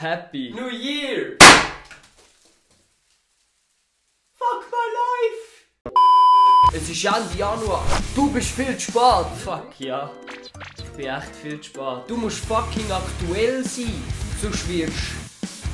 Happy New Year! Fuck my life! Es ist Ende Januar. Du bist viel zu spät. Fuck ja. Ich bin echt viel zu spät. Du musst fucking aktuell sein. Sonst wirst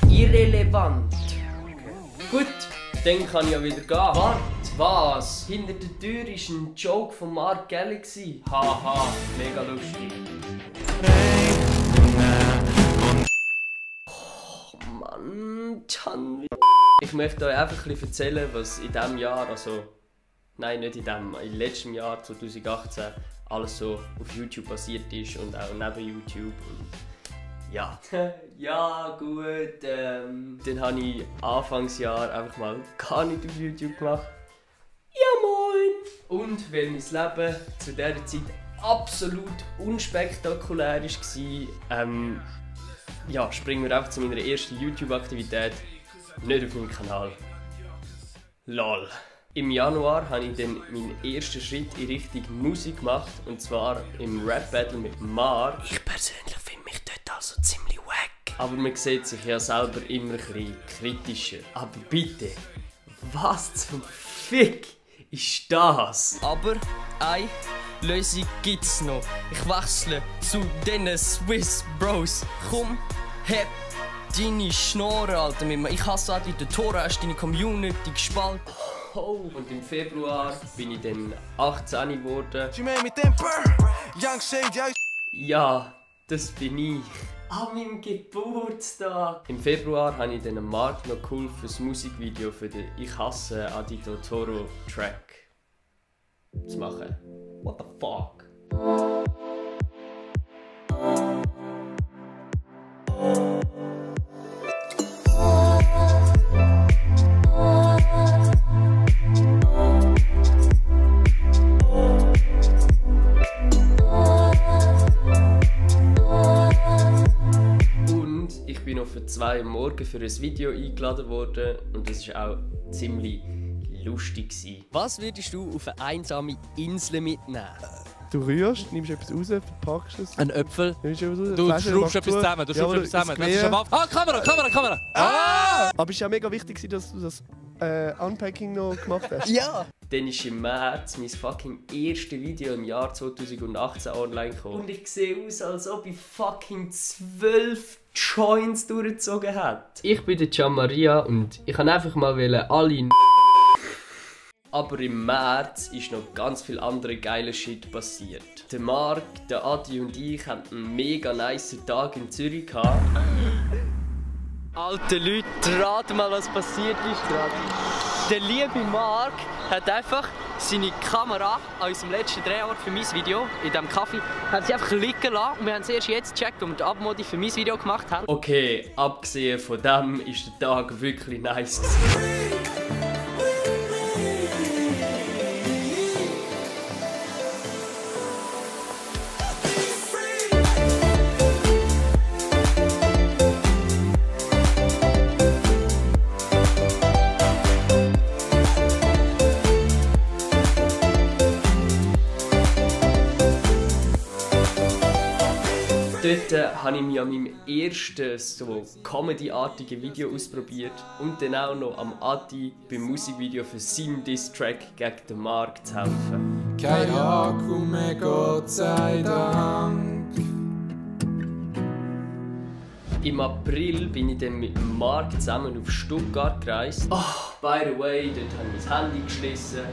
du irrelevant. Okay. Gut, dann kann ich ja wieder gehen. Warte, was? Hinter der Tür war ein Joke von Mark Gallagher. Haha, mega lustig. Mann, Can. Ich möchte euch einfach ein bisschen erzählen, was in diesem Jahr, also nein, nicht in letztem Jahr 2018 alles so auf YouTube passiert ist und auch neben YouTube und ja. Ja gut, dann habe ich Anfangsjahr einfach mal gar nicht auf YouTube gemacht. Ja moin! Und weil mein Leben zu dieser Zeit absolut unspektakulär war, ja, springen wir einfach zu meiner ersten YouTube-Aktivität, nicht auf meinem Kanal. LOL. Im Januar habe ich dann meinen ersten Schritt in Richtung Musik gemacht, und zwar im Rap-Battle mit Mark. Ich persönlich finde mich dort also ziemlich wack. Aber man sieht sich ja selber immer ein bisschen kritischer. Aber bitte, was zum Fick ist das? Aber eine Lösung gibt's noch. Ich wechsle zu den Swiss Bros. Komm, heb deine Schnorre, Alter. Ich hasse auch den Tor, hast deine Community gespalten. Oh. Und im Februar bin ich dann 18 geworden. Ja, das bin ich. An meinem Geburtstag. Im Februar habe ich dann Mark noch geholfen für das Musikvideo für den Ich hasse Adi Totoro Track zu machen. What the fuck? Und ich bin noch für 2 Uhr morgens für ein Video eingeladen worden und das war auch ziemlich lustig. Was würdest du auf eine einsame Insel mitnehmen? Du rührst, nimmst etwas raus, verpackst es. Ein Äpfel. Du schraubst etwas zusammen. Du schraubst etwas zusammen. Das ist ah, Kamera! Ah! Aber es war ja mega wichtig, dass du das Unpacking noch gemacht hast. Ja! Dann ist im März mein fucking erstes Video im Jahr 2018 online gekommen. Und ich sehe aus, als ob ich fucking 12 Joints durchgezogen hätte. Ich bin der Gianmaria und ich kann einfach mal alle Aber im März ist noch ganz viel andere geile Shit passiert. Der Mark, der Adi und ich hatten einen mega nice Tag in Zürich gehabt. Alte Leute, raten mal, was passiert ist gerade. Der liebe Mark hat einfach seine Kamera an unserem letzten Drehort für mein Video, in diesem Kaffee, hat sie einfach liegen lassen und wir haben es erst jetzt gecheckt, als wir die Abmodi für mein Video gemacht haben. Okay, abgesehen von dem ist der Tag wirklich nice gewesen. Dort habe ich mich an meinem ersten so Comedy-artigen Video ausprobiert und dann auch noch am Adi beim Musikvideo für seinen Diss-Track gegen den Mark zu helfen. Kein Akku mehr, Gott sei Dank. Im April bin ich dann mit Mark zusammen auf Stuttgart gereist. Oh, by the way, dort habe ich mein Handy geschlossen.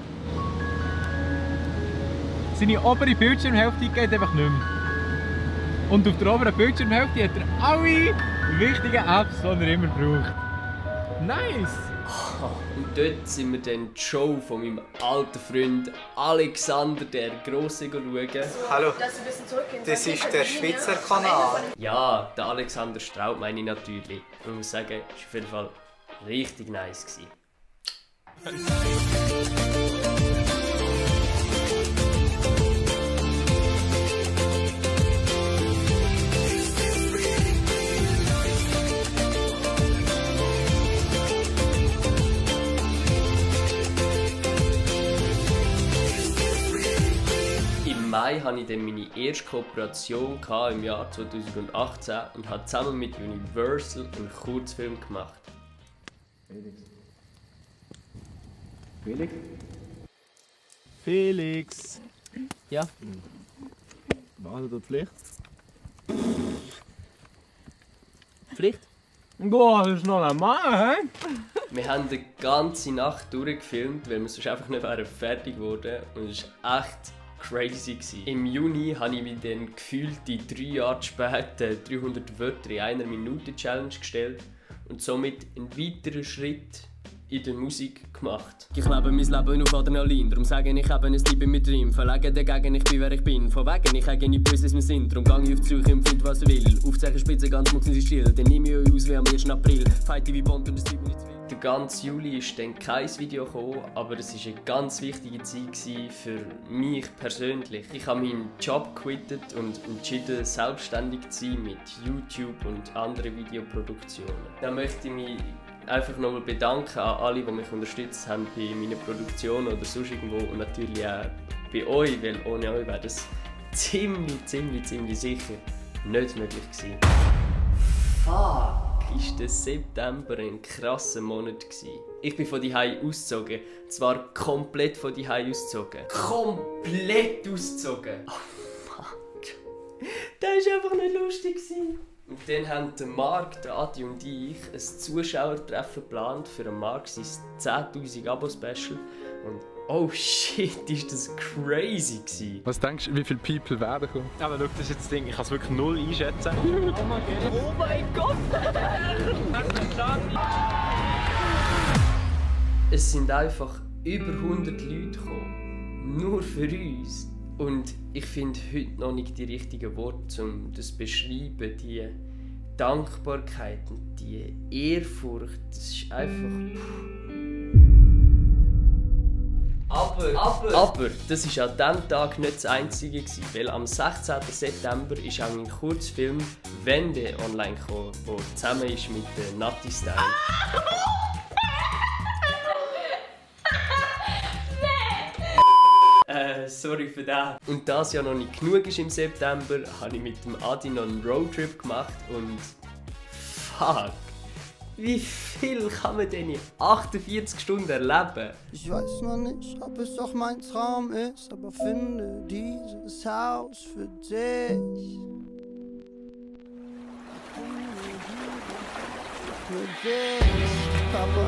Seine obere Bildschirmhälfte geht einfach nicht mehr. Und auf der oberen Bildschirmhälfte hat er alle wichtigen Apps, die er immer braucht. Nice! Und dort sind wir dann die Show von meinem alten Freund Alexander der Grosse schauen. Hallo, das ist der Schweizer Kanal. Ja, der Alexander Straub meine ich natürlich. Ich muss sagen, es war auf jeden Fall richtig nice gewesen. Im Mai Mai hatte ich dann meine erste Kooperation im Jahr 2018 und habe zusammen mit Universal einen Kurzfilm gemacht. Felix! Ja? Wahl oder Pflicht? Pflicht? Boah, das ist noch normal, hä? Wir haben die ganze Nacht durchgefilmt, weil wir sonst einfach nicht fertig wurden. Und es war echt crazy. Im Juni habe ich mich dann gefühlt 3 Jahre später 300 Wörter in einer Minute Challenge gestellt und somit einen weiteren Schritt in der Musik gemacht. Ich lebe mein Leben auf Adrenalin, darum sage ich eben, es bleibt mit drin. Verlegen dagegen, ich bin wer ich bin. Von wegen, ich habe nicht böse, was wir sind. Darum gehe ich auf die Suche und finde, was ich will. Aufzeichenspitze, ganz mucksen sie still. Dann nehme ich euch aus wie am 1. April. Fighte wie Bond und das Typ nicht zu viel. Der ganze Juli ist dann kein Video gekommen, aber es war eine ganz wichtige Zeit für mich persönlich. Ich habe meinen Job quittet und entschieden, selbstständig zu sein mit YouTube und anderen Videoproduktionen. Dann möchte ich mich einfach nochmal bedanken an alle, die mich unterstützt haben bei meinen Produktionen oder sonst irgendwo und natürlich auch bei euch, weil ohne euch wäre das ziemlich sicher nicht möglich gewesen. Fuck! Ist der September ein krasser Monat gewesen. Ich bin von daheim ausgezogen. Zwar komplett von daheim ausgezogen. Komplett ausgezogen! Oh fuck! Das war einfach nicht lustig gewesen. Und dann haben der Marc, der Adi und ich ein Zuschauertreffen geplant für den Marc sein 10'000 Abo-Special. Und oh shit, ist das crazy gewesen. Was denkst du, wie viele People werden kommen? Aber schau, das ist jetzt das Ding, ich kann es wirklich null einschätzen. Oh mein Gott! Es sind einfach über 100 Leute gekommen. Nur für uns. Und ich finde heute noch nicht die richtigen Worte, um das zu beschreiben. Die Dankbarkeit und die Ehrfurcht, das ist einfach... Aber das war an diesem Tag nicht das Einzige gewesen, weil am 16. September ist auch mein Kurzfilm «Wende» online gekommen, der zusammen ist mit der Natti Style. Sorry für das. Und da es ja noch nicht genug ist im September, habe ich mit dem Adi noch einen Roadtrip gemacht und fuck, wie viel kann man denn in 48 Stunden erleben? Ich weiß noch nicht, ob es auch mein Traum ist, aber finde dieses Haus für dich. Für dich, Papa.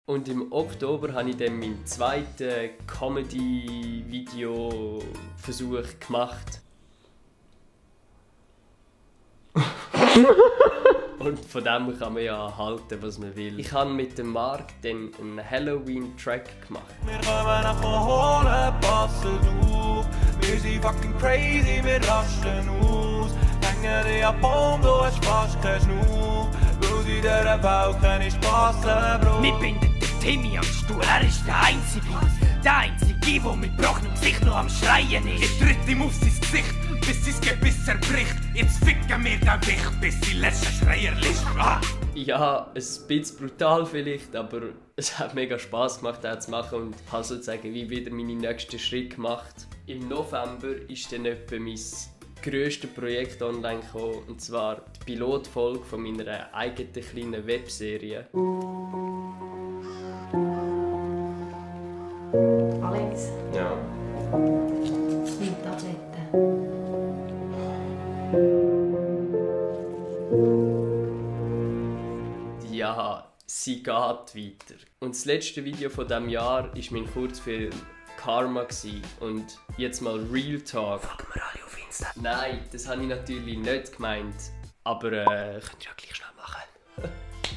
Und im Oktober habe ich dann meinen zweiten Comedy-Video-Versuch gemacht. Und von dem kann man ja halten, was man will. Ich habe mit dem Marc dann einen Halloween-Track gemacht. Wir kommen nach holen, passen auf. Wir sind fucking crazy, wir rasten aus. Hängen dich an Baum, du hast fast keinen Schnuff. Weil in dieser Welt keine Spass haben. Wir binden den Timmy am Stuhl, er ist der Einzige, der mit gebrochenem Gesicht noch am Schreien ist. Ich tritt ihm auf sein Gesicht, bis sein Gebiss zerbricht. Jetzt ficken wir den Wicht, bis sein letzter Schreier liegt. Ja, ein bisschen brutal vielleicht, aber es hat mega Spass gemacht, das zu machen und habe sozusagen wie wieder meine nächsten Schritte gemacht. Im November ist dann etwa mein grösstes Projekt online gekommen, und zwar die Pilotfolge von meiner eigenen kleinen Webserie. Alex? Ja? Nimm Tabletten. Ja, sie geht weiter. Und das letzte Video von diesem Jahr war mein Kurzfilm Karma und jetzt mal Real Talk. Folgen wir alle auf Insta. Nein, das habe ich natürlich nicht gemeint, aber könnt ihr ja gleich schnell machen.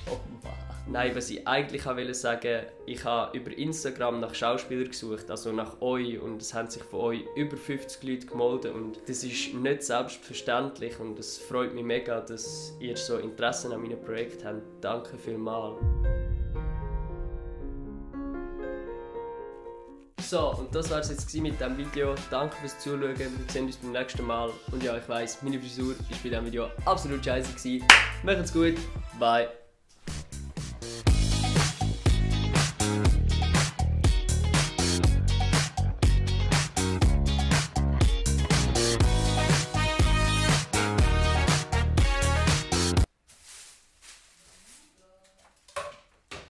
Oh Mann. Nein, was ich eigentlich wollte sagen, ich habe über Instagram nach Schauspielern gesucht, also nach euch, und es haben sich von euch über 50 Leute gemeldet und das ist nicht selbstverständlich und es freut mich mega, dass ihr so Interesse an meinem Projekt habt. Danke vielmals. So, und das war es jetzt mit diesem Video. Danke fürs Zuschauen. Wir sehen uns beim nächsten Mal. Und ja, ich weiss, meine Frisur war bei diesem Video absolut scheiße. Macht's gut. Bye.